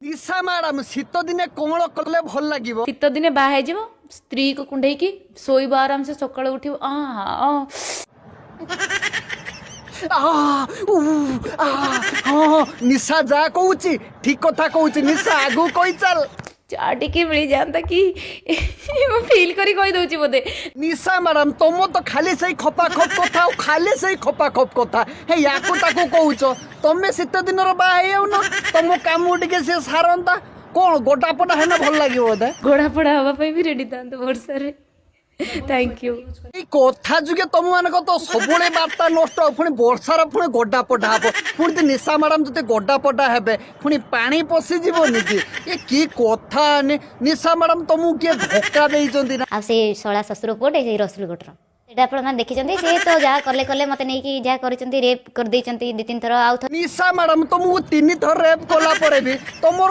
ନିଶା madam, ଶୀତ ଦିନେ କଣ କଲେ ଭଲ ଲାଗିବ? ଶୀତ ଦିନେ ବାହା ହେଇଯିବ, ସ୍ତ୍ରୀକୁ କୁଣ୍ଢେଇକି ଶୋଇବ ଆରାମସେ, ସକାଳୁ ଉଠିବ ଆ। ଆ, ଉ, ଆ, ହଁ, ନିଶା ଯାହା କହୁଛି ଠିକ କଥା କହୁଛି। ନିଶା, ଆଗକୁ କହି ଚାଲ। ଚା ଟିକେ ମିଳିଯାଆନ୍ତା କି, ମୁଁ ଫିଲ୍ କରି କହିଦଉଛି ବୋଧେ। ନିଶା ମ୍ୟାଡାମ, ତମ ତ ଖାଲି ସେଇ ଖପା ଖପ କଥା ଆଉ ଖାଲି ସେଇ ଖପା ଖପ କଥା। ହେ, ୟାକୁ ତାକୁ କହୁଛ। ତମେ ଶୀତ ଦିନର ବାହା ହେଇଯାଉନ, ତମ କାମ ଟିକେ ସେ ସାରନ୍ତା। କଣ ଗୋଟା ପଟା ହେଲେ ଭଲ ଲାଗିବ ବୋଧେ? ଗୋଡ଼ା ଫୋଡ଼ା ହବା ପାଇଁ ବି ରେଡି ଥାନ୍ତୁ ବର୍ଷାରେ। Thank you. ଏଇ କଥା ଯୋଗେ ତମ ମାନଙ୍କ ତ ସବୁବେଳେ ବାର୍ତ୍ତା ନଷ୍ଟ ହବ। ପୁଣି ବର୍ଷାର ପୁଣି ଗଡା ପଟା ହବ। ପୁଣି ତ ନିଶା ମ୍ୟାଡାମ ଯଦି ଗଡା ପଟା ହେବେ, ପୁଣି ପାଣି ପଶିଯିବନି କି? ଏ କି କଥା? ନିଶା ମ୍ୟାଡାମ, ତମକୁ କିଏ ଧୋକା ଦେଇଛନ୍ତି ନା? ଆଉ ସେ ଶଳା ଶ୍ୱଶୁର ପୁଅଟେ ସେଇ ରସୁଲଗଡ଼ର, ସେଇଟା ଆପଣମାନେ ଦେଖିଛନ୍ତି। ସେ ତ ଯାହା କଲେ କଲେ, ମୋତେ ନେଇକି ଯାହା କରିଛନ୍ତି, ରେପ୍ କରିଦେଇଛନ୍ତି ଦି ତିନି ଥର, ଆଉ ଥରେ ନିଶା ମ୍ୟାଡାମ, ତମକୁ ତିନି ଥର ରେପ୍ କଲା ପରେ ବି ତମର